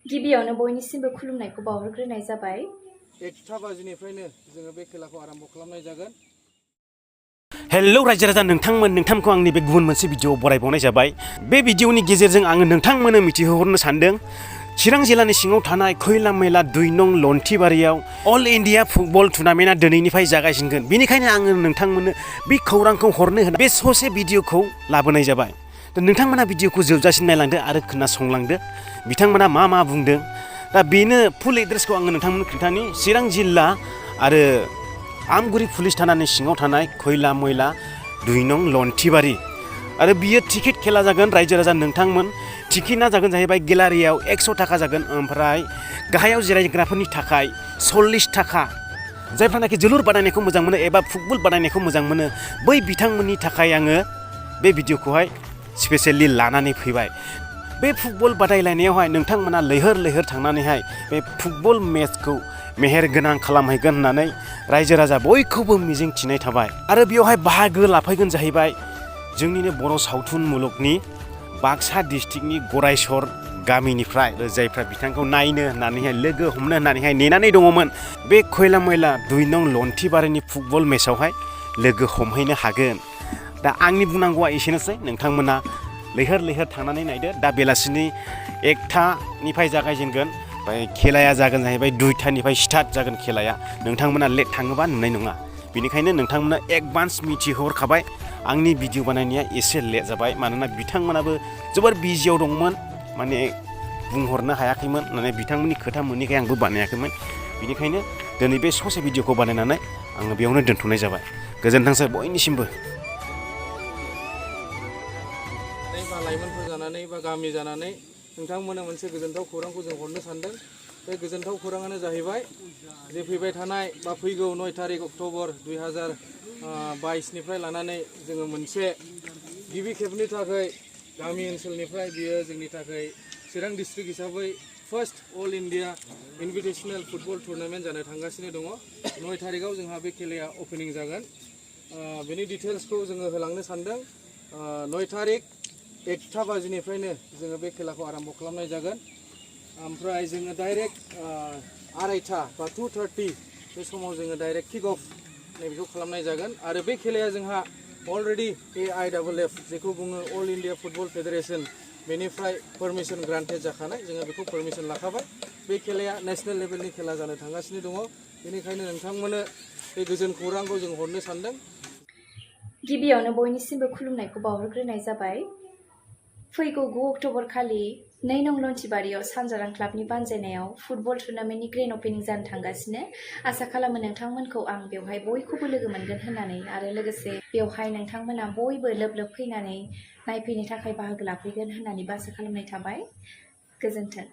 गिबियावनो बयनिसिमबो खुलुमनायखौ बावहरग्रोनाय जाबाय। 1टा बाजिनिफ्रायनो जोङो बे खेलाखौ आरम्भ खालामनाय जागोन। हेलौ रायजो राजा नोंथांमोनखौ आंनि बे गुबुन मोनसे भिडिअ बरायबावनाय जाबाय। बे भिडिअनि गेजेरजों आङो नोंथांमोननो मिथिहोहरनो सानदों चिरां जिल्लानि सिङाव थानाय खैला मैला 2 नं लन्थिबारियाव अल इन्डिया फुटबल टुर्नामेन्टआ दिनैनिफ्राय जागायजेनगोन। बेनिखायनो आङो नोंथांमोननो बे खौरांखौ हरनो होना बे ससे भिडिअखौ लाबोनाय जाबाय। नोंथांमोना भिडिअखौ जोबजासिम नायलांदो आरो खोनासंलांदो बिथांमोना मा बुंदों। दा बेनो फुल एड्रेसखौ आङो नोंथांमोननो खिन्थानि चिरां जिल्ला आरो आमगुरि पुलिस थानानि सिङाव थानाय खैला मैला 2 नं लन्थिबारि आरो बियो टिकेट खेला जागोन। रायजो राजा नोंथांमोन टिकेटआ जागोन जाहैबाय गेलारियाव 100 थाखा जागोन, ओमफ्राय गाहायाव जिरायग्राफोरनि थाखाय 40 थाखा। जायफ्रानाखि जोलुर बादायनायखौ मोजां मोनो एबा फुटबल बादायनायखौ मोजां मोनो बै बिथांमोननि थाखाय आङो बे भिडिअखौहाय स्पेसियेलि लानानै फैबाय। बे फुटबल बादायलायनायावहाय नोंथांमोना लैहोर लैहोर थांनानैहाय बे फुटबल मेचखौ मेहेर गोनां खालामहैगोन होननानै रायजो राजा बयखौबो मिजिं थिनाय थाबाय। आरो बेयावहाय बाहागो लाफैगोन जाहैबाय जोंनिनो बर' सावथुन मुलुगनि बाक्सा डिस्ट्रिक्टनि गरायसर गामिनिफ्राय जायफ्रा बिथांखौ नायनो होननानैहाय लोगो हमनो होननानैहाय नेनानै दङमोन। बे खैला मैला 2 नं लन्थिबारिनि फुटबल मेचआवहाय लोगो हमहैनो हागोन। दा आंनि बुंनांगौआ एसेनोसै। नोंथांमोना लैहोर लैहोर थांनानै नायदो। दा बेलासिनि 1टानिफ्राय जागायजेनगोन, ओमफ्राय खेलाया जागोन जाहैबाय 2टानिफ्राय स्टार्ट जागोन खेलाया। नोंथांमोना लेट थाङोबा नुनाय नङा। बेनिखायनो नोंथांमोना एडभान्स मिथिहरखाबाय आंनि भिडिअ बानायनाया एसे लेट जाबाय, मानोना बिथांमोनाबो जोबोर बिजियाव दंमोन, माने बुंहरनो हायाखैमोन, माने बिथांमोननि खोथा मोनैखाय आंबो बानायाखैमोन। बेनिखायनो दिनै बे ससे भिडिअखौ बानायनानै आङो बेयावनो दोनथ'नाय जाबाय। गोजोनथोंसै बयनिसिमबो। लाइमोनफोर जानानै बा गामि जानानै नोंथांमोननो मोनसे गोजोनथाव खौरांखौ जों हरनो सानदों। बे गोजोनथाव खौराङानो जाहैबाय जे फैबाय थानाय बा फैगौ 9 तारिख अक्ट'बर 2022निफ्राय लानानै जोङो मोनसे गिबि खेबनि थाखाय गामि ओनसोलनिफ्राय बियो जोंनि थाखाय चिरां डिस्ट्रिक्ट हिसाबै first all India invitational football tournament जानो थांगासिनो दङ। 9 तारिखआव जोंहा बे खेलाया अपेनिं जागोन। बेनि डिटेल्सखौ जोङो होलांनो सानदों। 9 तारिख 1टा बाजिनिफ्रायनो जोङो बे खेलाखौ आरम्भ खालामनाय जागोन। ओमफ्राय जोङो डाइरेक्ट 2:30 बा 2:30 बे समाव जोङो डाइरेक्ट किक अफ नैबेखौ खालामनाय जागोन। आरो बे खेलाया जोंहा अलरेडि AIFF जेखौ बुङो अल इन्डिया फुटबल फेडारेसन बेनिफ्राय पारमिसन ग्रान्टेड जाखानाय। जोङो बेखौ पारमिसन लाखाबाय। बे खेलाया नेसनेल लेभेलनि खेला जानो थांगासिनो दङ। बेनिखायनो नोंथांमोननो बे गोजोन खौरांखौ जों हरनो सानदों। गिबियावनो बयनिसिमबो खुलुमनायखौ बावहरग्रोनाय जाबाय। फैगौ 9 अक्ट'बर खालि 2 नं लन्थिबारियाव सानजारां क्लाबनि बानजायनायाव फुटबल टुर्नामेन्टनि ग्रेन्ड अपेनिं जानो थांगासिनो। आसा खालामो नोंथांमोनखौ आं बेवहाय बयखौबो लोगो मोनगोन होननानै, आरो लोगोसे बेवहाय नोंथांमोना बयबो लोब लोब फैनानै नायफैनो थाखाय बाहागो लाफैगोन होननानैबो आसा खालामनाय थाबाय। गोजोन्थों।